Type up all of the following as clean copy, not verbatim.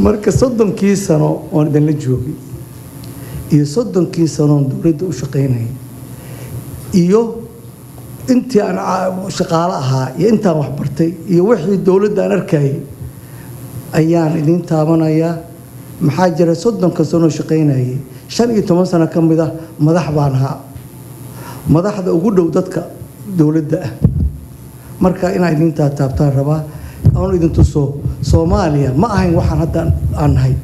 Marka 30kii sano oon idinla joogay iyo 30kii sano oon dowladda u shaqaynayay iyo intii aan shaqaalo ahaa iyo intaan wax bartay iyo wixii dowladda aan arkayay ayaan idiin taabanayaa. Maxaa jira, 30ka sanoo shaqaynayay, 15 sano ka mid ah madax baan ahaa, madaxda ugu dhow dadka dowladda ah. Marka inaan idiin taataabtaan rabaa, aan idin tuso Soomaaliya ma ahayn waxaan hadda aan nahay,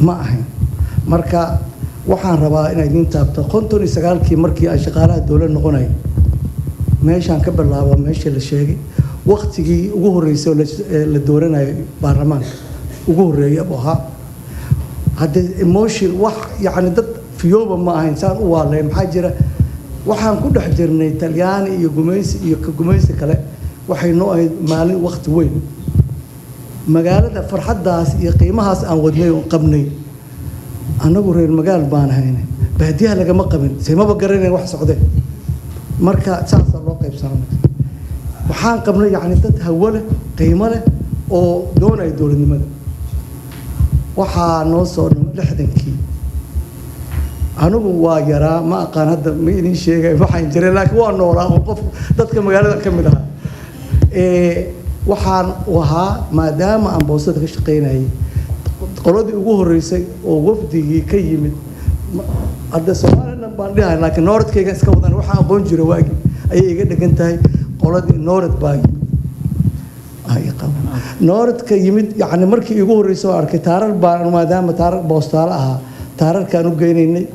ma ahayn. Marka waxaan rabaa inaan idiin taabto 59kii markii aan shaqaalaha dowlad noqonay. Meeshaan ka bilaabo, meesha la sheegay waqtigii ugu horreysay oo la dooranayo baarlamaanka ugu horreeya buu ahaa. Haddee emotion wax, yacni dad fiyooba ma ahayn saan u waalay. Maxaa jira, waxaan ku dhex jirnay Talyaani iyo gumaysi iyo ka gumaysi kale. Waxay noo ahayd maalin waqti weyn magaalada, farxaddaas iyo qiimahaas aan wadnay oo qabnay. Annagu reer magaal baan ahayne, baadiyaha lagama qabin, seemaba garanayn wax socde. Marka saasaa loo qaybsanay. Waxaan qabnay, yacni, dad hawo leh, qiimo leh oo doonaya dowladnimada. Waxaa noo soo 60kii. Anigu waa yaraa, ma aqaan hadda, ma idin sheegay waxaan jiray, laakiin waa noolaa oo qof dadka magaalada ka mid ahaa. Waxaan ahaa, maadaama aan boostada ka shaqaynayay, qoladii ugu horreysay oo wafdigii ka yimid. Hadda Somaliland baan dhihay, laakiin nooradkayga iska wadan, waxaan aqoon jira waagi ayay iga dhegan tahay. Qoladii noorad baa yimid, nooradka yimid, yacni markii igu horreysay oo arkay taarar baan, maadaama taarar boostaalo ahaa, taararkaan u geynaynay.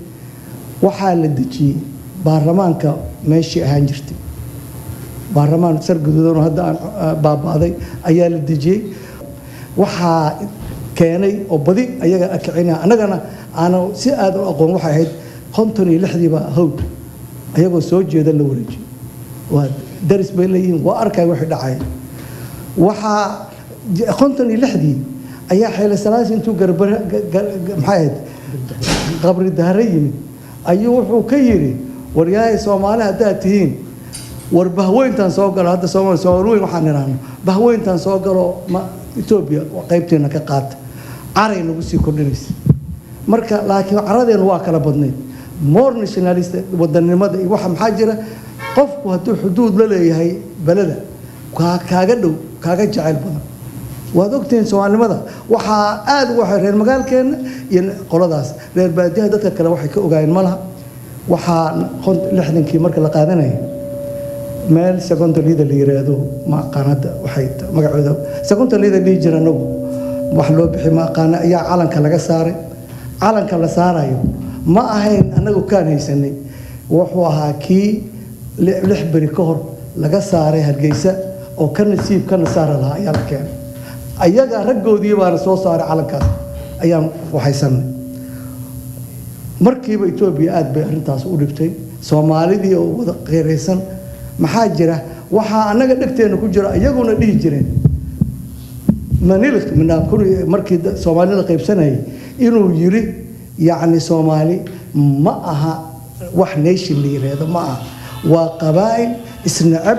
Waxaa la dejiyey baarlamaanka meeshii ahaan jirtay baarlamaan sar guduudan oo hadda aan baaba'day ayaa la dejiyey. Waxaa keenay oo badi ayaga kicinaya, annagana aana si aad u aqoon, waxay ahayd 56diiba Hawd ayagoo soo jeeda la wareejiyey. Waa daris bay leeyihiin, waa arkay wixii dhacay. Waxaa 56dii ayaa Xeele Salaasi intuu Garbar, maxay ahayd, Qabri Dahre yimid ayuu wuxuu ka yidhi: "Waryahay Soomaali haddaad tihiin, war bahweyntaan soo galo." Hadda Soomaali, Soomaali weyn waxaan idhaahno, bahweyntaan soo galo, ma Etoobiya qaybteena ka qaata. Caray nagu sii kordhinaysa marka, laakiin caradeenu waa kala badnayd, more nationalist, wadanimada iyo waxa. Maxaa jira, qofku hadduu xuduud la leeyahay beleda kaaga dhow, kaaga jacayl badan. Waad ogtihiin, soomaalinimada waxaa aad ugu waxay reer magaalkeenna iyo qoladaas reer baadiyaha, dadka kale waxay ka ogaayeen ma laha. Waxaa 60kii marka la qaadanaya, meel Seconda Lida la yiraahdo, ma aqaan hadda waxay magacooda Seconda Lida dhihi jira, anagu wax loo bixi ma aqaana, ayaa calanka laga saaray. Calanka la saarayo ma ahayn anagu kaan haysanay, wuxuu ahaa kii 6 beri ka hor laga saaray Hargeysa oo ka nasiib kana saara lahaa ayaa la keenay. Ayaga raggoodii baana soo saaray calankaas ayaan waxaysanay. Markiiba Etoobiya aad bay arrintaas u dhibtay Soomaalidii oo wada qeyraysan. Maxaa jira, waxaa annaga dhegteena ku jira, iyaguna dhihi jireen Manilik markii Soomaalida qaybsanayay inuu yiri, yacni, Soomaali ma aha wax nation la yiraahdo, ma aha, waa qabaa'il isnacab.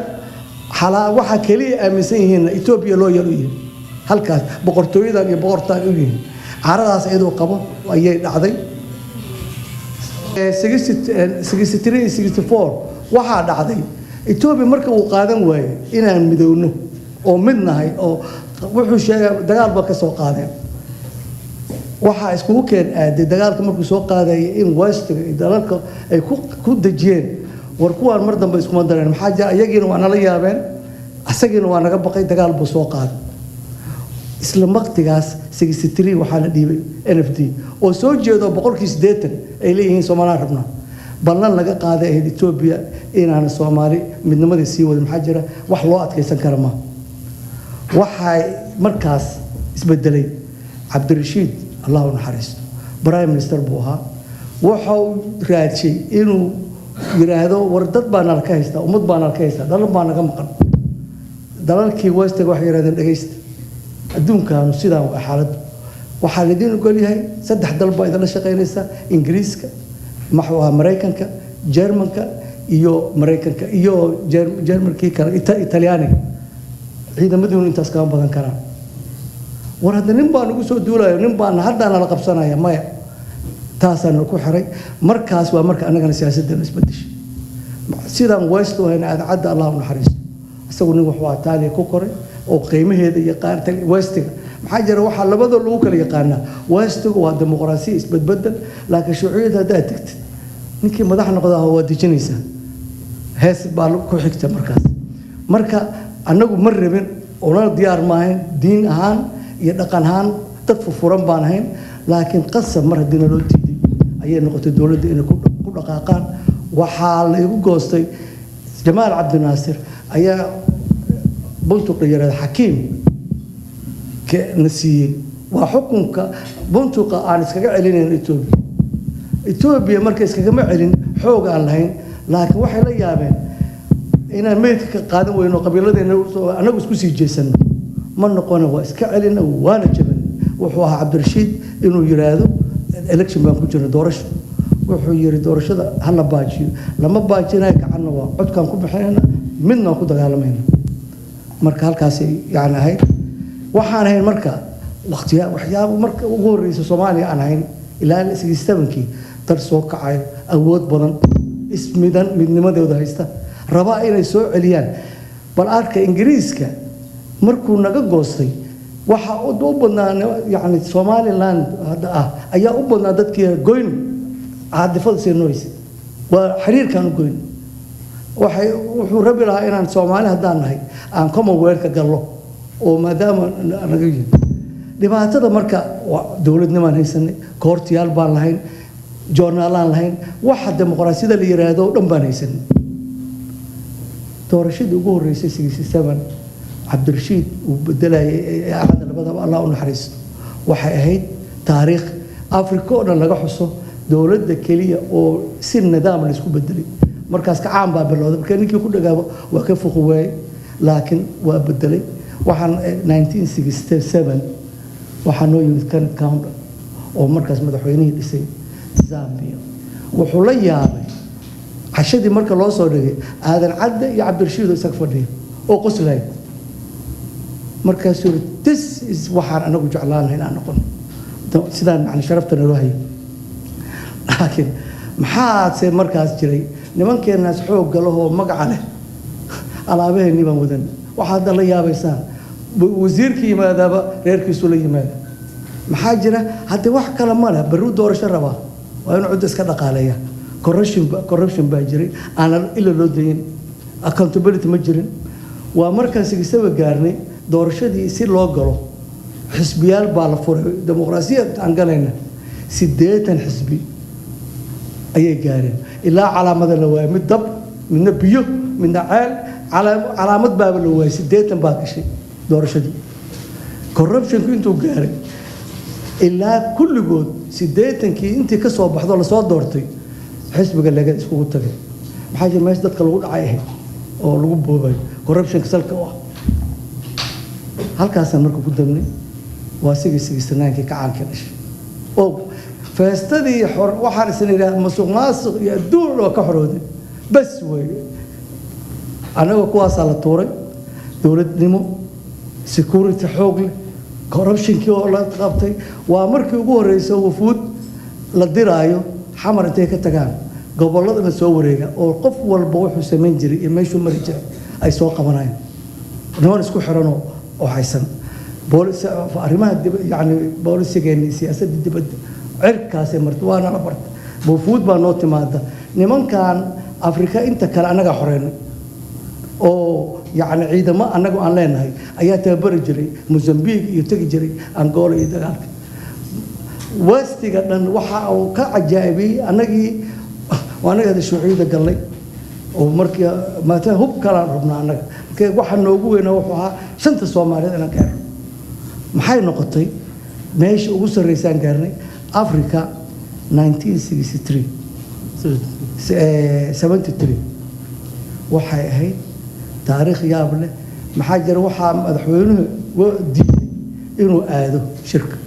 Xalaa waxa keliya aaminsan yihiin Etoobiya loo yar u yihiin, halkaas boqortooyadan iyo boqortaan u yihiin. Caradaas iyadoo qabo ayay dhacday 63, 64. Waxaa dhacday Etoobiya marka uu qaadan waayey inaan midowno oo mid nahay oo wuxuu sheegay, dagaal ba ka soo qaadeen. Waxaa iskugu keen aaday dagaalka markuu soo qaadayay in Westiga iyo dalalka ay ku dejiyeen, war kuwaan mar dambe iskuma dareen. Maxaa jira, iyagiina waa nala yaabeen, asagiina waa naga baqay, dagaal buu soo qaaday. Isla waqtigaas 63 waxaa la dhiibay NFD oo soo jeedo 80% ay leeyihiin Soomaalaan rabnaa. Ballan laga qaaday ahayd Etoobiya inaana Soomaali midnimadii sii wadin. Maxaa jira, wax loo adkaysan kara ma. Waxay markaas isbedelay Cabdirashiid, Allah u naxariisto, prime minister buu ahaa. Wuxuu raadshay inuu yiraahdo: "War dad baa nala ka haystaa, ummad baa nala ka haystaa, dalal baa naga maqan." Dalalkii Westiga waxay yidhahdeen: "Dhegaysta, adduunkaanu sidaan waa xaaladdu. Waxaa laydin ogol yahay saddex dal baa idinla shaqaynaysa: Ingiriiska, maxuu ahaa, Maraykanka, Jermanka iyo Maraykanka iyo Jermankii kale, Talyaaniga. Ciidamadiinu intaas kama badan karaan." War hadda nin baa nagu soo duulayo, nin baana haddaana la qabsanaya. Maya, taasaana ku xiray. Markaas waa marka annagana siyaasaddeenu isbedeshay. Sidaan West u hayna, Aadan Cadde, Allah u naxariisto, isagu nin wuxuu Itaaliya ku koray oo qiimaheeda yaqaan Westiga. Maxaa jira? Waxaa labada lagu kala yaqaanaa, Westigu waa dimuqraasiya isbedbedel, laakiin shuuciyadda haddaad tagtid, ninkii madax noqdaa waa dejinaysaa, hees baa ku xigta markaas. Marka annagu ma rabin, una diyaar maahayn, diin ahaan iyo dhaqan ahaan dad furfuran baan ahayn, laakiin qasab mar haddii naloo diiday ayay noqotay dowladda inay ku dhaqaaqaan. Waxaa la igu goostay, Jamaal Cabdinaasir ayaa buntuq la yiraahdo Xakiim na siiyey. Waa xukunka buntuqa aan iskaga celinayn Etoobiya. Etoobiya marka iskagama celin xoog aan lahayn, laakiin waxay la yaabeen inaan meydka ka qaadan weyno, qabiiladeena annagu isku sii jeesano. Ma noqona, waa iska celina, waana jabin. Wuxuu ahaa Cabdirashiid inuu yiraahdo election baan ku jirna, doorasho. Wuxuu yiri doorashada ha la baajiyo. Lama baajinayo, gacanna waa codkaan ku bixinayna, midna waan ku dagaalamayna. Marka halkaasay yani ahayd. Waxaan ahayn marka waqtiya waxyaaba marka ugu horreysa Soomaaliya aan ahayn ilaa 67-kii dad soo kacayo, awood badan, ismidan, midnimadooda haysta, rabaa inay soo celiyaan. Bal arka, Ingiriiska markuu naga goostay, waxa u badnaa yani Somaliland hadda ah ayaa u badnaa dadkii goyn caadifada sii noysa, waa xiriirkaan u goyn. Waxay wuxuu rabi lahaa inaan Soomaali haddaan nahay aan Commonwealthka gallo, oo maadaama naga yihin dhibaatada. Marka dowladnimaan haysanay, koortiyaal baan lahayn, joornaalaan lahayn, waxa dimuqraasiyada la yiraahdo o dhan baan haysanay. Doorashadii ugu horreysay 67, Cabdirashiid uu bedelayay axad, labadaba Allah u naxariisto, waxay ahayd taariikh Afrika oo dhan laga xuso, dowladda keliya oo si nidaam la isku bedelay. Markaas kacaan baa bilowday. Marka ninkii ku dhagaabo waa ka fuqi waayey, laakiin waa bedelay. Waxaan 1967 waxaa noo yimid Kenneth Kaunda, oo markaas madaxweynihii dhisay Zambia. Wuxuu la yaabay cashadii marka loo soo dhigay Aadan Cadde iyo Cabdirashiid oo isaga fadhiya oo qoslaya. Markaasuu yiri, "This is waxaan anagu jeclaan lahayn aan noqon sidaan, macna sharafta naloo hayo." Laakiin maxaase markaas jiray? Nimankeenaas xoogga lahoo magaca leh, alaabaheenii baan wadan. Waxaad hadda la yaabaysaan, wasiirka yimaadaaba reerkiisu la yimaada. Maxaa jira? Haddii wax kale ma leh, barru doorasho rabaa, waa inuu cudda iska dhaqaaleeya. Corruption baa jiray aanan ila loo dayin, accountability ma jirin. Waa markaan sigisaba gaarnay doorashadii si loo galo, xisbiyaal baa la furay, dimuqraasiyad aan galayna. 80 xisbi ayay gaareen, ilaa calaamada la waayay, mid dab, midna biyo, midna ceel, calaamad baaba la waayay. 80 baa gashay doorashadii. Corruptionku intuu gaaray, ilaa kulligood 80-kii intii ka soo baxdo lasoo doortay, xisbiga laga iskugu tagay. Maxaa jira? Meesha dadka lagu dhacay ahayd oo lagu boobayo, corruptionka salka u ah. Halkaasaan marka ku dabnay. Waa sigii 69-kii kacaankii dhashay oo feestadii xor. Waxaan isna idhaha masuq maasuq iyo adduun oo ka xorooday bas weeye. Annaga kuwaasaa la tuuray, dowladnimo, security xoog leh, corruptionkii oo la qabtay. Waa markii ugu horreysay wafuud la diraayo, Xamar intay ka tagaan gobolladana soo wareega, oo qof walba wuxuu samayn jiray iyo meeshuu mari jiray ay soo qabanayaan. Niman isku xiranoo oo haysan arrimaha, yani boolisigeeni, siyaasadda dibadda cirkaasay marta, waana la barta. Wafuud baa noo timaada. Nimankan Afrika inta kale annagaa xoreynay, oo yacni ciidamo annagu aan leenahay ayaa tababari jiray Mozambique iyo tegi jiray Angola iyo dagaalka Westiga dhan. Waxa uu ka cajaa'ibiyey annagii waa annaga hada shuuciyada gallay, oo markii maata hub kalaan rabnaa annaga. Marka waxa noogu weynaa wuxuu ahaa shanta Soomaaliyeed inaan gaarno. Maxay noqotay? Meesha ugu sarreysaan gaarnay Africa 1963, 73. Waxay ahayd taariikh yaab leh. Maxaa jira? Waxaa madaxweynuhu diiday inuu aado shirka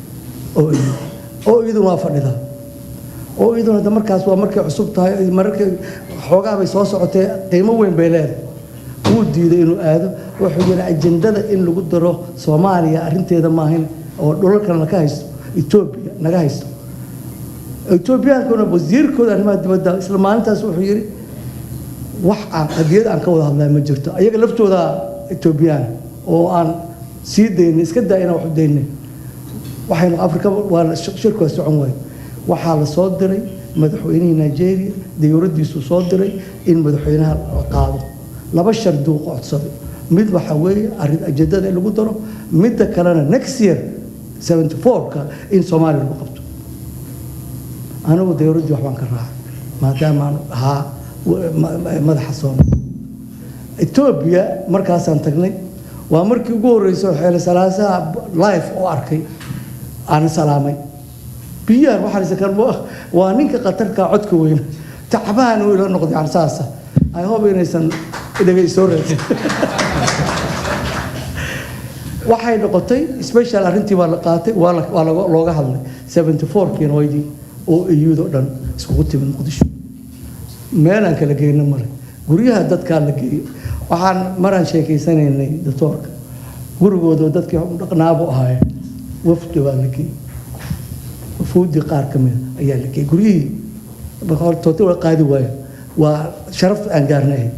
oo oo iyaduna waa fadhidaa, oo iyaduna hadda markaas waa markay cusub tahay, mararkay xoogaa bay soo socotee, qiimo weyn bay leedahay. Wuu diiday inuu aado. Wuxuu yidhi ajendada in lagu daro Soomaaliya arrinteeda maahayn. Oo dhulalkan ka haysto Etoobiya naga haysto. Etoobiyaankuna wasiirkooda arrimaha dibadda isla maalintaas wuxuu yidhi, wax aan qadiyad aan ka wada hadlaya ma jirto. Ayaga laftooda Etoobiyaan oo aan sii daynay, iska daa inaan wax u daynay. Waxaynu Afrika waa shirku waa socon waayo. Waxaa la soo diray madaxweynihii Nigeria, dayuuradiisu soo diray in madaxweynaha la qaado. Laba shardi uu codsaday: mid waxa weeye arrin ajendada in lagu daro, midda kalena next year 74ka in Soomaaliya lagu qabto. Anigu dayuuraddii waxbaan ka raacay maadaama aan ahaa madaxa Soomaaliya. Etoobiya markaasaan tagnay, waa markii ugu horreysay oo Xeele Salaasaha live oo arkay, aan salaamay. Biyahan waxaan is kan waa ninka khatarka codka weyn, tacbaan uu ila noqday. Yani saasa, I hope inaysan idhaga soo raadsin. Waxay noqotay special, arrintii waa la qaatay, waa looga hadlay. 74kiina waydii oo AU-da dhan iskugu timid Muqdisho. Meelaan kala geyno male, guryaha dadkaa la geeyey. Waxaan maraan sheekaysanaynay doctoorka, gurigooda dadkii dhaqnaabu ahaayeen. Wafdi baa la geeyey, wafuudii qaar ka mida ayaa la geeyey guryihii tooti waa qaadi waayo. Waa sharaf aan gaarnay ahayd.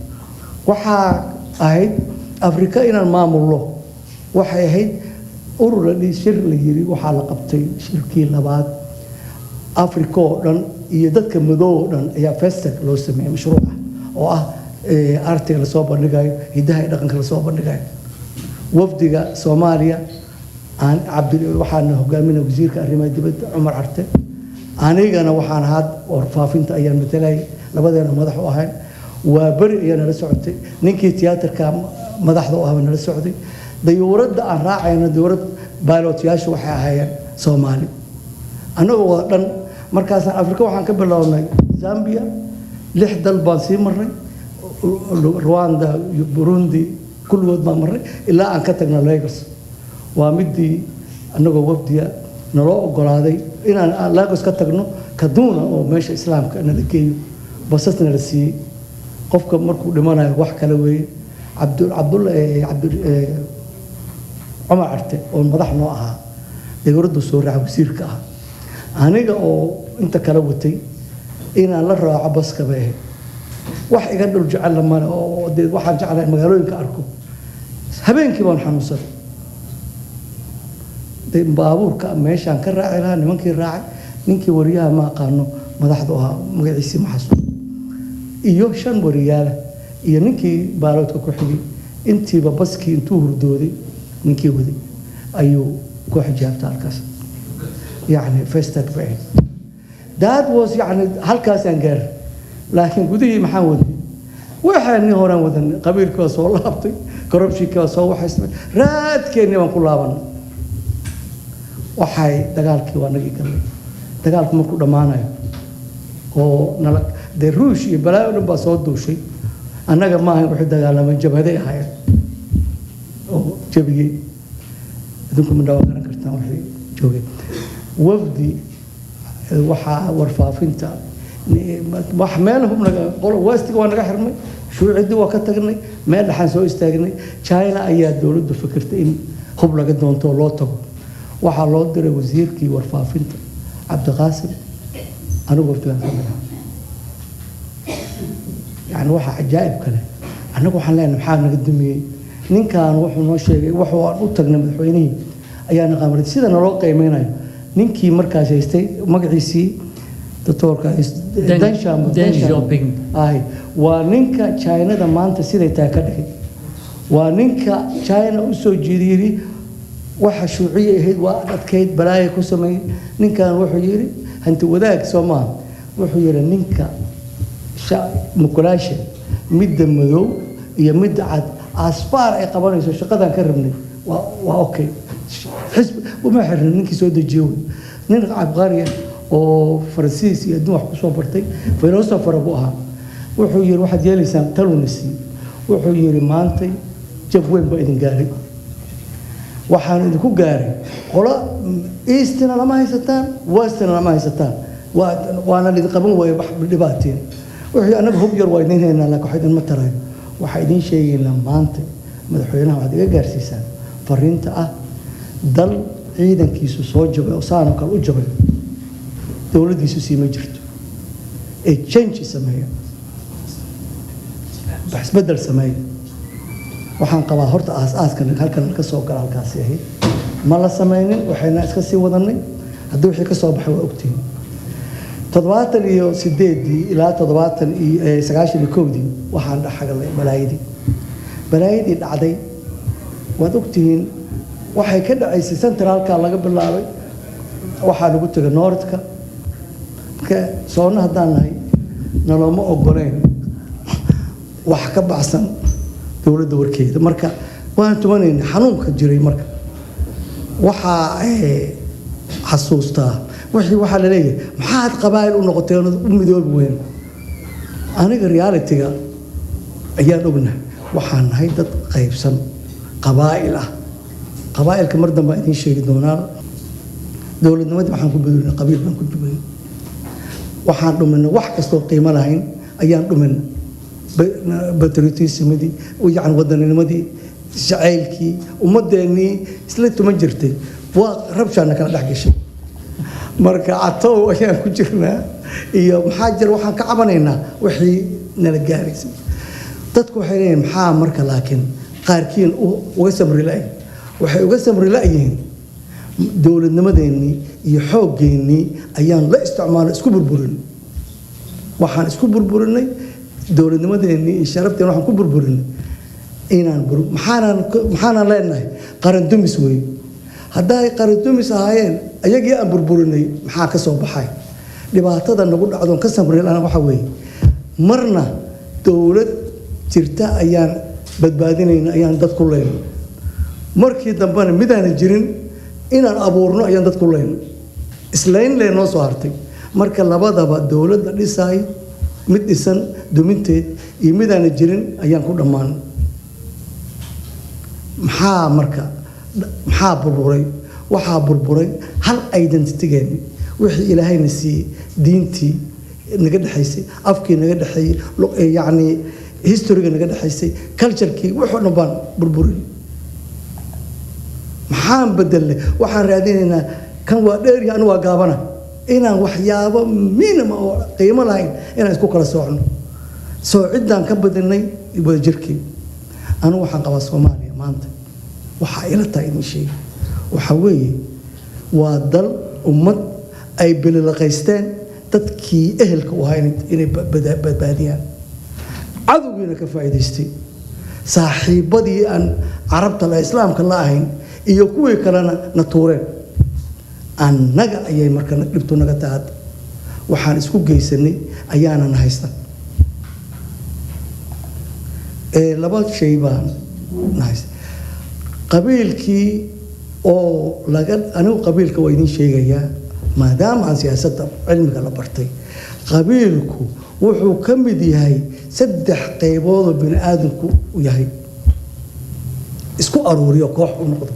Waxaa ahayd Afrika inaan maamulno. Waxay ahayd urur la dhihi shir la yiri. Waxaa la qabtay shirkii labaad, Afrika oo dhan iyo dadka madoow oo dhan ayaa FESTAC loo sameeyey, mashruuca oo ah artiga lasoo bandhigayo, hidaha iyo dhaqanka lasoo bandhigayo. Wafdiga Soomaaliya aan Cabdi waxaana hogaaminaya wasiirka arrimaha dibadda Cumar Carte, anigana waxaan ahaa warfaafinta ayaan matalayay, labadeena madax u ahayn. Waa beri ayaa nala socotay, ninkii tiyaatarka madaxda u ahaa nala socday. Dayuuradda aan raacayno, dayuurad baylotyaashu waxay ahaayeen Soomaali, annagoo wada dhan. Markaasaan Afrika waxaan ka bilownay Zambia, lix dal baan sii marnay, Rwanda iyo Burundi, kulligood baan marnay ilaa aan ka tagno Lagos. Waa midii annagoo wafdiya naloo ogolaaday inaan Lagos ka tagno Kaduna, oo meesha Islaamka nala geeyo, basas nala siiyey. Qofka markuu dhimanayo wax kale weeye. Cabdulla Cabdi Cumar Carte oo madax noo ahaa dowladdu soo raaca, wasiirka ah, aniga oo inta kala watay inaan la raaco baska bay ahayd. Wax iga dhul jecella male, oo dee waxaan jeclahay magaalooyinka arko. Habeenkii baan xanuunsaday. Dee baabuurka meeshaan ka raaci lahaa, nimankii raacay, ninkii wariyaha ma aqaano madaxdu ahaa, magaciisii ma xasuusto, iyo shan wariyaala iyo ninkii baaloodka ku xigay, intiiba baskii intuu hurdooday ninkii waday ayuu ku xijaabta halkaas. Yacni FESTAC bay ahayd. That was, yacni, halkaasaan gaaray. Laakiin gudihii maxaan wadnay? Waxaanii horaan wadanay, qabiilkii waa soo laabtay, corruptionkii waa soo waxaysmay, raadkeennii baan ku laabanay. Waxay dagaalkii waa nagii galnay. Dagaalku markuu dhammaanayo oo nala dee Ruush iyo balaayo dhan baa soo duushay. Annaga maahan, waxay dagaalameen jabhaday ahaayeen oo jabiyey. Idinku midha waa garan kartaan waxay joogeen. Wafdi waxaa warfaafinta wax meel hubnaga westiga waa naga xirmay, shuucidii waa ka tagnay, meel dhexaan soo istaagnay. China ayaa dowladdu fikirtay in hub laga doonto oo loo tago. Waxaa loo diray wasiirkii warfaafinta Cabdiqaasim, anigu wafdigaan ka mid ahaa. Yani waxaa cajaa'ib kale, annagu waxaan leenahay maxaa naga dumiyey? Ninkan wuxuu noo sheegay, wuxuu aan u tagnay madaxweynihii ayaa naqaamaray sida naloo qiimeynayo. Ninkii markaas haystay magaciisii doctoorka Deng Xiaoping. Ay waa ninka Chinada maanta siday tahay ka dhigay. Waa ninka China u soo jeediyey. Waxa shuuciya ahayd waa adkayd, balaaya ku sameeyey. Ninkan wuxuu yidhi, hanti wadaag soo maaha, wuxuu yidhi ninka mukulaasha midda madow iyo midda cad asfaar ay qabanayso shaqadan ka rabnay waa okay. Xisbi uma xirnin, ninkii soo dejiye wey. Nin cabqari ah oo Faransiis iyo adduun wax kusoo bartay, philosopher buu ahaa. Wuxuu yidhi, waxaad yeelaysaan taluna siiyey. Wuxuu yidhi, maantay jab weyn baa idin gaaray. Waxaan idinku gaaray qolo eastina lama haysataan, westina lama haysataan, waana lidin qaban waaye wax dhibaateen. Wuxuu annaga hub yar waa idin haynaa, laakiin wax idinma tarayo. Waxaa idiin sheegaynaa maanta, madaxweynaha waxaad iga gaarsiisaan fariinta ah dal Ciidankiisu soo jabay oo saanoo kale u jabay, dowladdiisu siima jirto ee change sameeya, isbeddel sameeya. Waxaan qabaa horta aas-aaskan halkan ka soo gala halkaasi ahayd ma la sameynin. Waxayna iska sii wadanay. Haddii wixii ka soo baxay waa ogtihiin. 78-dii ilaa 90 iyo 91-dii waxaan dhexgalnay balaayadii. Balaayadii dhacday waad ogtihiin. Waxay ka dhacaysay centralka laga bilaabay, waxaa lagu tegay northka. Marka soona haddaan nahay nalooma ogoleyn wax ka baxsan dowladda warkeeda. Marka waan tumanayna xanuunka jiray. Marka waxaa xasuustaa wixii waxaa la leeyahay, maxaad qabaa'il u noqoteen u midoobi weyn? Aniga realityga ayaan ognahay. Waxaan nahay dad qaybsan, qabaa'il ah. Qabaa'ilka mar dambe idiin sheegi doonaa. Dowladnimadii waxaan ku bedelinay qabiil baan ku duwanay. Waxaan dhuminay wax kastoo qiimo lahayn ayaan dhuminay: patriotismadii, yani wadaninimadii, jacaylkii ummadeennii isla tuman jirtay. Waa rabshaana kala dhex gashay. Marka catow ayaan ku jirnaa iyo maxaa jira, waxaan ka cabanaynaa wixii nala gaaraysay. Dadku waxay leeyihin, maxaa marka laakiin qaarkiin uga samri la'yihin? Waxay uga samri la'yihiin dowladnimadeennii iyo xooggeenii ayaan la isticmaalo, isku burburin. Waxaan isku burburinay dowladnimadeennii iyo sharafteen. Waxaan ku burburinay inaan maxaanan leenahay qaran dumis weeye. Hadday qaran dumis ahaayeen ayagii aan burburinay, maxaa ka soo baxay? Dhibaatada nagu dhacdoon ka samri la'aan waxa weeye, marna dowlad jirta ayaan badbaadinayna, ayaan dad ku leyno. Markii dambena midaanan jirin inaan abuurno ayaan dad ku leyno. Islayn lee noo soo hartay. Marka labadaba dowladda dhisaayo, mid dhisan duminteed iyo midaanan jirin ayaan ku dhammaan. Maxaa marka, maxaa burburay? Waxaa burburay hal identitygeeni, wixii ilaahayna siiyey, diintii naga dhexaysay, afkii naga dhexeeyey, yacni historyga naga dhexaysay, culturekii, wuxuu dhan baan burburin. Maxaan bedelnay? Waxaan raadinaynaa kan waa dheerya, anu waa gaabana, inaan waxyaabo minima oo qiimo lahayn inaan isku kala soocno. Soociddaan ka badinay wadajirkii. Anigu waxaan qabaa Soomaaliya maanta waxaa ila tahay idin sheegi waxaa weeye, waa dal ummad ay bililaqaysteen dadkii ehelka u ahaa inay badbaadiyaan, cadowgiina ka faa'iidaystay, saaxiibbadii aan carabta la islaamka la ahayn iyo kuwii kalena na tuureen. Annaga ayay marka dhibtu naga tahay. Hadda waxaan isku geysanay ayaanan haysta. Laba shay baan na haysta: qabiilkii oo laga, anigu qabiilka waa idiin sheegayaa maadaama aan siyaasadda cilmiga la bartay. Qabiilku wuxuu ka mid yahay saddex qayboodoo bini aadamku u yahay isku aruuriyo, koox u noqdo.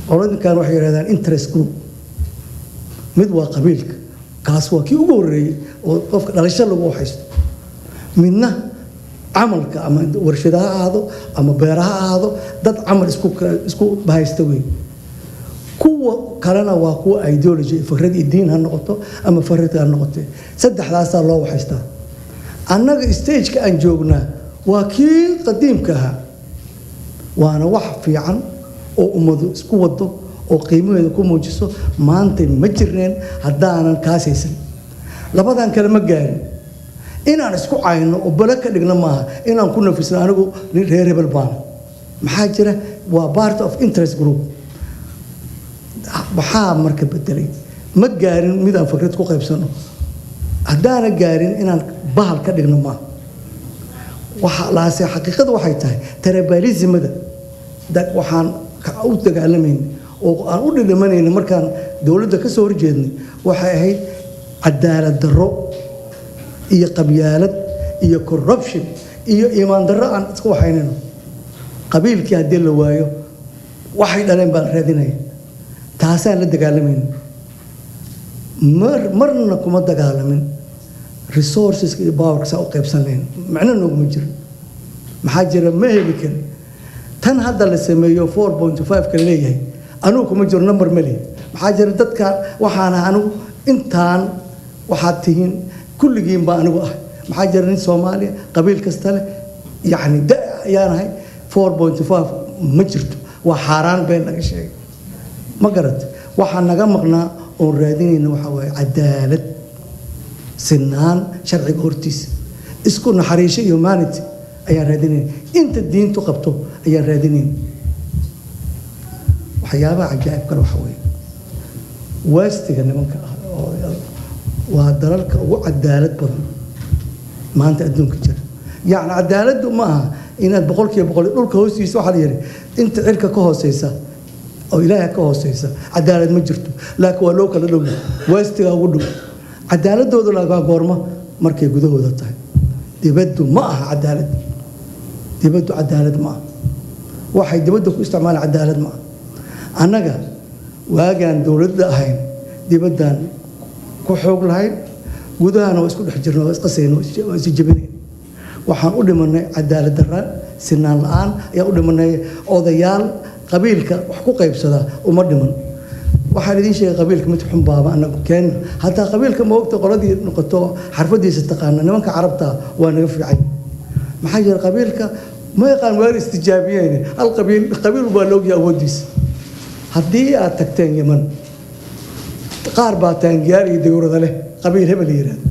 Qoladinkan waxay yidhahdaan interest group. Mid waa qabiilka, kaas waa kii ugu horreeyey oo qofka dhalasho lagu haysto. Midna camalka, ama warshada ha ahaado ama beera ha ahaado, dad camal isku bahaysta wey. Kuwa kalena waa kuwa ideology, fikrad iyo diin ha noqoto ama fikrad ha noqote. Saddexdaasaa loo waxaystaa. Annaga stageka aan joognaa waa kii qadiimka ahaa, waana wax fiican oo ummadu isku wado oo qiimaheeda ku muujiso. Maanta ma jirneen haddaanan kaas haysan. Labadan kale ma gaarin. Inaan isku cayno oo bale ka dhigno maaha, inaan ku nafisno anigu nin reer hebel baana. Maxaa jira? Waa part of interest group. Maxaa marka bedelay? Ma gaarin midaan fikrad ku qaybsano. Haddaana gaarin inaan bahal ka dhigno maaha. Waxa laase xaqiiqada waxay tahay tribalismada waxaan u dagaalamayna oo aan u dhidhimanayna markaan dowladda ka soo horjeednay waxay ahayd cadaalad darro iyo qabyaalad iyo corruption iyo iimaan darro aan iska waxaynayno. Qabiilkii haddii la waayo, waxay dhaleen baan raadinaya. Taasaan la dagaalamayna. Marna kuma dagaalamin resourceska iyo powerka saa u qaybsan lahayn, macno nooguma jiro. Maxaa jira? Ma heli karin. Tan hadda la sameeyo 4.5 ka leeyahay, anugu kuma jiro, number ma lihi. Maxaa jira? Dadka waxaan anigu intaan waxaad tihiin kulligiin baa anigu ah. Maxaa jira? Nin Soomaaliya, qabiil kasta leh, yacni da ayaan ahay. 4.5 ma jirto, waa xaaraan, been laga sheegay. Ma garat? Waxaa naga maqnaa oon raadinayna waxaa waaye cadaalad, sinaan sharciga hortiisa, isku naxariisho iyo humanity ayaan raadinayna. Inta diintu qabto ayaan raadinayna. Waxyaabaha cajaa'ib kale waxa weeye, West-iga nimanka ah oo waa dalalka ugu cadaalad badan maanta adduunka jira. Yacni cadaaladdu ma aha inaad 100%. Dhulka hoostiisa waxaa la yidhi, inta cirka ka hooseysa oo Ilaahay ka hooseysa cadaalad ma jirto, laakiin waa loo kala dhow yahay. West-iga ugu dhow cadaaladooda lagaa goorma markay gudahooda tahay. Dibaddu ma aha cadaalad, dibaddu cadaalad ma aha. Waxay dibadda ku isticmaalaan cadaalad ma aha. Annaga waagaan dowladda ahayn dibaddaan ku xoog lahayn, gudahana waa isku dhex jirna, waa isqasayna, waa is jebinayna. Waxaan u dhimanay cadaalad darra, sinaan la'aan ayaan u dhimanay. Odayaal qabiilka wax ku qaybsada uma dhiman. Waxaan idiin sheegay qabiilka mid xun baaba anagu keen. Hataa qabiilka ma ogta, qoladii noqoto xarfadiisa taqaana, nimanka Carabta waa naga fiican. Maxaa jira? Qabiilka ma yaqaan, waar istijaabiyeen hal qabiil, qabiil baa la ogyahay awoodiisa. Haddii aad tagteen Yeman, qaar baa taangiyaal iyo dawrada leh, qabiil hebel la yidhahdo,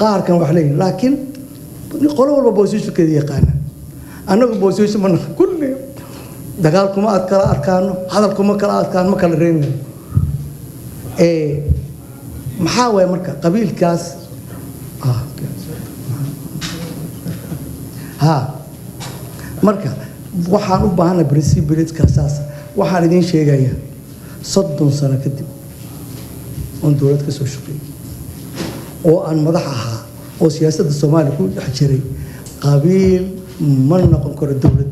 qaarkan wax leeyihin, laakiin qolo walba position-keeda yaqaana. Annagu position ma naqa, kulli dagaal kuma aad kala adkaano, hadal kuma kala adkaano, ma kala reynayno. Maxaa waaya marka qabiilkaas? Ha, marka waxaan u baahanay principles-ka saas. Waxaan idiin sheegayaa, 30 sano kadib oon dowlad ka soo shaqeeyey oo aan madax ahaa oo siyaasadda Soomaaliya ku dhex jiray, qabiil ma noqon karo dowlad.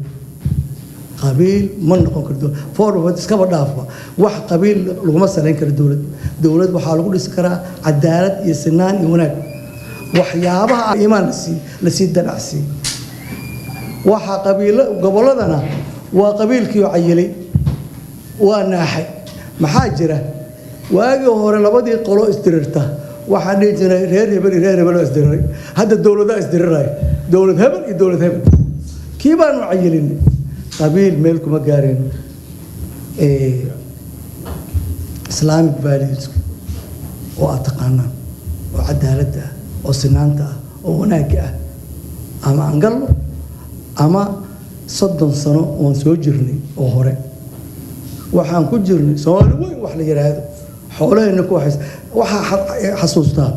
Qabiil ma noqon karo dowlad. Forward iskaba dhaafba, wax qabiil laguma salayn karo dowlad. Dowlad waxaa lagu dhisi karaa cadaalad iyo sinaan iyo wanaag. Waxyaabaha iimaan lasii dalacsii waxaa qabiilo gobolladana waa qabiilkii oo cayilay, waa naaxay. Maxaa jira? Waagii hore labadii qolo isdirirta waxaan dhihi jiray reer hebel iyo reer hebel oo isdiriray. Hadda dowladaa isdiriraya, dowlad hebel iyo dowlad hebel. Kii baanu cayilinay, qabiil meel kuma gaareen. Islamic values oo aad taqaanaan, oo cadaaladda ah, oo sinaanta ah, oo wanaagga ah, ama aan galno ama 30 sano oon soo jirnay oo hore waxaan ku jirnay Soomaali weyn wax la yidhaahdo, xoolaheenna ku waxays. Waxaa xasuustaa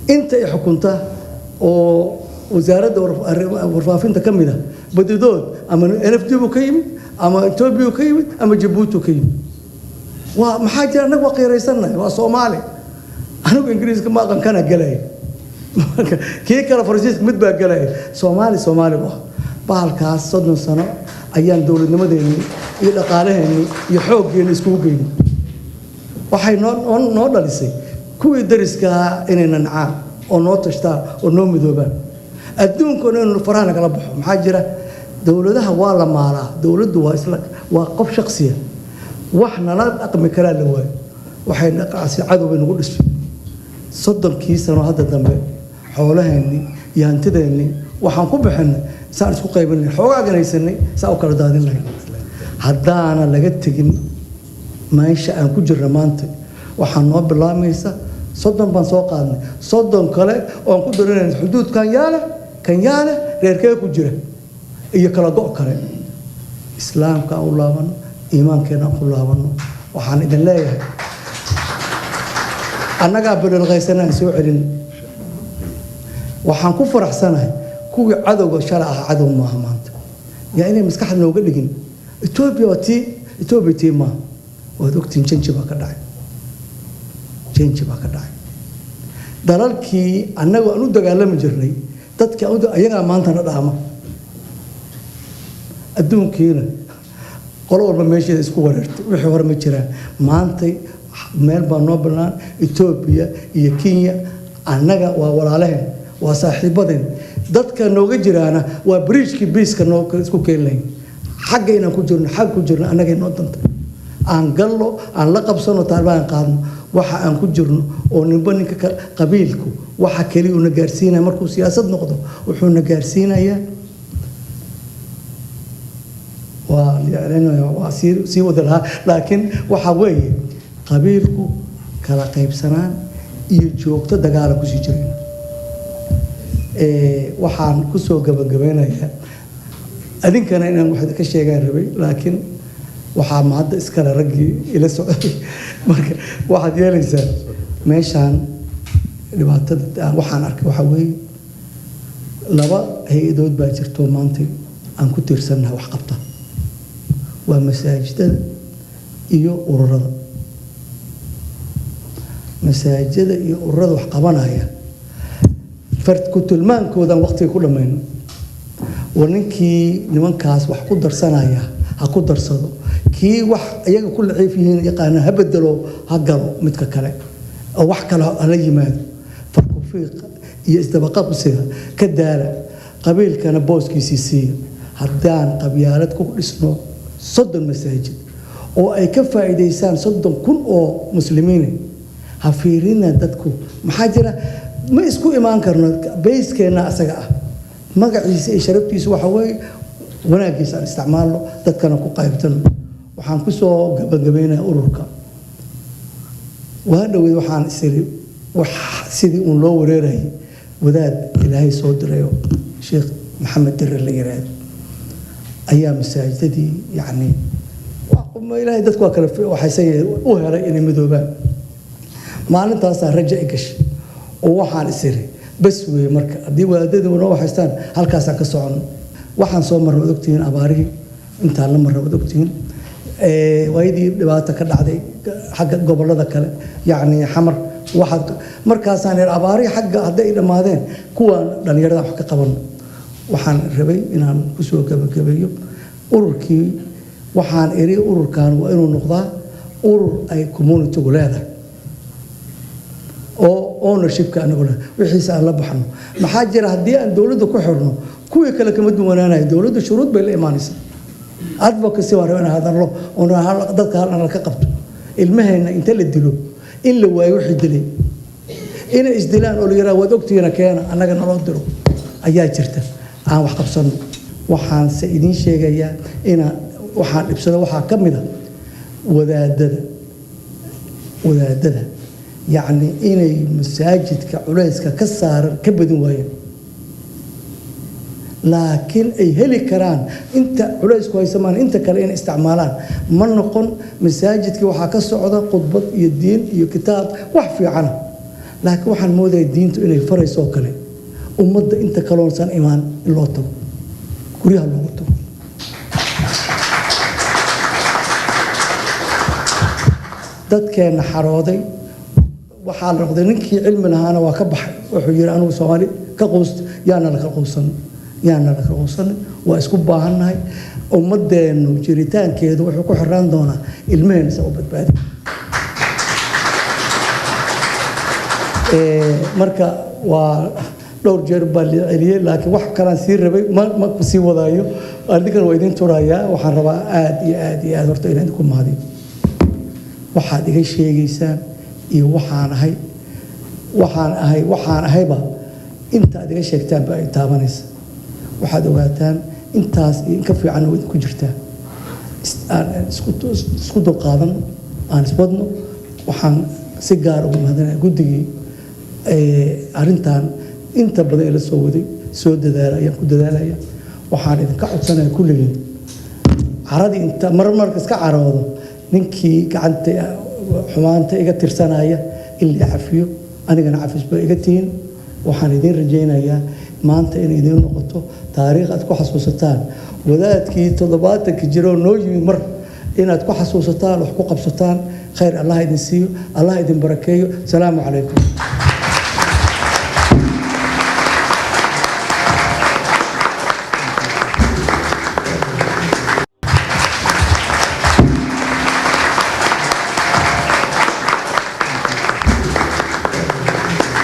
inta ay xukunta oo wasaaradda warfaafinta ka mid ah, badidood ama NFD buu ka yimid, ama Etoobiya ka yimid, ama Jabuuti ka yimid. Waa maxaa jira? Annaga waa qiiraysannahay, waa Soomaali. Anigu Ingiriiska ma aqan, kana gelaya. Marka kii kale Faransiiska mid baa gelaya. Soomaali Soomaali bu ah. Bahalkaas 30 sano ayaan dowladnimadeennii iyo dhaqaalaheennii iyo xooggeenni iskugu geynay. Waxay noo dhalisay kuwii dariskahaa inayna nacaan oo noo tashtaan oo noo midoobaan, adduunkuna inuu faraha nagala baxo. Maxaa jira? Dowladaha waa la maalaa, dowladdu waa isla waa qof shaksiya. Wax nala dhaqmi karaa la waayo, waxay dhaqaasi cadow bay nagu dhisay. 30-kii sano hadda dambe xoolaheennii iyo hantideennii waxaan ku bixinay saan isku qaybin lahayn, xoogaagan haysanay saa u kala daadin lahayn. Haddaana laga tegin meesha aan ku jirna maanta, waxaa noo bilaamaysa 30 baan soo qaadnay, 30 kale oon ku darinayna xuduudkan yaale, kan yaale, reerkee ku jira iyo kala go' kale. Islaamka aan u laabano, iimaankeena aan ku laabano. Waxaan idin leeyahay, annagaa bililqaysana aan soo celin. Waxaan ku faraxsanahay kuwii cadowga shalay ahaa cadow maaha maanta. Yaa inay maskaxda nooga dhigin Etoobiya waa tii Etoobiya, tii maaha. Waad ogtiin, change baa ka dhacay, change baa ka dhacay. Dalalkii annagu aan u dagaalami jirnay, dadkii ayagaa maantana dhaama. Adduunkiina qolo walba meesheeda isku wareertay, wixii hore ma jiraan. Maantay meel baa noo bannaan. Etoobiya iyo Kenya annaga waa walaalaheen, waa saaxiibadeen. Dadka nooga jiraana waa bridge-kii biiska noo isku keeni lahayn. Xagga inaan ku jirno, xagga ku jirno, annagay noo danta. Aan gallo, aan la qabsano, taalbaan qaadno waxa aan ku jirno oo ninba ninka qabiilku waxa keliya uuna gaarsiinaya markuu siyaasad noqdo, wuxuuna gaarsiinayaa waa waa sii wada lahaa. Laakiin waxa weeye qabiilku kala qaybsanaan iyo joogto dagaala kusii jirayna. Waxaan kusoo gabagabeynayaa, adinkana inaan wax ka sheegaan rabay, laakiin waxaa mahadda iskale raggii ila socday. Marka waxaad yeelaysaa meeshaan dhibaatada waxaan arkay waxaa weeye laba hay-adood baa jirto maanta aan ku tiirsannahay wax qabta, waa masaajidada iyo ururada. Masaajidada iyo ururada wax qabanaya fard ku tilmaankoodaan waqtiga ku dhammayno. War ninkii nimankaas wax ku darsanaya ha ku darsado, kii wax iyaga ku laciif yihiin yaqaana ha bedelo, ha galo midka kale oo wax kale hala yimaado. Farkufiiqa iyo isdabaqabsiga ka daala, qabiilkana booskiisii siiya. Haddaan qabyaalad ku dhisno 30 masaajid oo ay ka faa'iidaysaan 30,000 oo muslimiin, ha fiirina dadku. Maxaa jira? Ma isku imaan karno. Bayskeenna asaga ah, magaciisa iyo sharaftiisa waxa weeye wanaaggiisa aan isticmaalno, dadkana ku qaybtano. Waxaan kusoo gabagabaynayaa ururka. Waa dhaweyd waxaan isiri wax sidii uun loo wareerayay, wadaad Ilaahay soo dirayo, Sheekh Maxamed Dirir la yiraahdo, ayaa masaajidadii, yacni Ilaahay dadku waa kale waxaysan u helay inay midoobaan. Maalintaasaa raja i gashay oo waxaan isiri bas weeye, marka haddii wadaadadii noo waxaystaan halkaasaan ka soconno. Waxaan soo marra waad ogtihiin, abaarihii intaan la marra waad ogtihiin, waayadii dhibaato ka dhacday xagga gobollada kale, yacni Xamar. Waxaad markaasaan ir abaarihii xagga hadday dhammaadeen, kuwaan dhallinyarada wax ka qabanno. Waxaan rabay inaan kusoo gabagabeeyo ururkii. Waxaan iri ururkan waa inuu noqdaa urur ay communitygu leedahay oo ownershipka anagu leh, wixiisa aan la baxno. Maxaa jira? Haddii aan dowladda ku xirno, kuwii kale kama duwanaanayo. Dowladda shuruud bay la imaanaysaa. Advocacy waan rabaa inaan hadallo oo dadka hal ka qabto. Ilmaheenna inta la dilo in la waayo wixii dilay, inay isdilaan oo la yiraahdo waad ogtihiina keena annaga naloo diro ayaa jirta. Aan wax qabsano. Waxaanse idiin sheegayaa inaa waxaan dhibsado waxaa ka mid a wadaadada, yacni inay masaajidka culayska ka saaran ka badin waayeen, laakiin ay heli karaan inta culaysku haysamaan inta kale inay isticmaalaan. Ma noqon masaajidkii waxaa ka socda khudbad iyo diin iyo kitaab wax fiicana, laakiin waxaan moodaya diintu inay farayso oo kale ummadda inta kaloonsan imaan in loo tago, guryaha loogu tago. Dadkeenna xarooday waxaa la noqday ninkii cilmi lahaana waa ka baxay, wuxuu yidhi anigu Soomaali ka quust. Yaana laka quusan, yaana laka quusan. Waa isku baahannahay. Ummadeennu jiritaankeedu wuxuu ku xiraan doonaa ilmaheenna sa u badbaadi. Marka waa dhowr jeer baa la celiyey, laakiin wax kalaan sii rabay ma sii wadaayo. Adinkana waa idin turayaa. Waxaan rabaa aad iyo aad iyo aad horta inaan idinku mahadiyo waxaad iga sheegaysaan iyo waxaan ahay, waxaan ahay, waxaan ahayba inta aad iga sheegtaan ba ay taabanaysa. Waxaad ogaataan intaas iyo in ka fiicanna waa idinku jirtaa. Aan isku dulqaadano, aan iswadno. Waxaan si gaar ugu mahadinaya guddigii arrintan inta badan ila soo waday, soo dadaala ayaan ku dadaalaya. Waxaan idinka codsanaya kulligiin, caradii inta marmarka iska caroodo, ninkii gacanta xumaanta iga tirsanaya in la cafiyo, anigana cafis baa iga tihiin. Waxaan idiin rajaynayaa maanta inay idiin noqoto taariikh aad ku xasuusataan wadaadkii 70-ka jiroo noo yimid, mar inaad ku xasuusataan, wax ku qabsataan. Khayr Allah idin siiyo, Allah idin barakeeyo. Salaamu calaykum.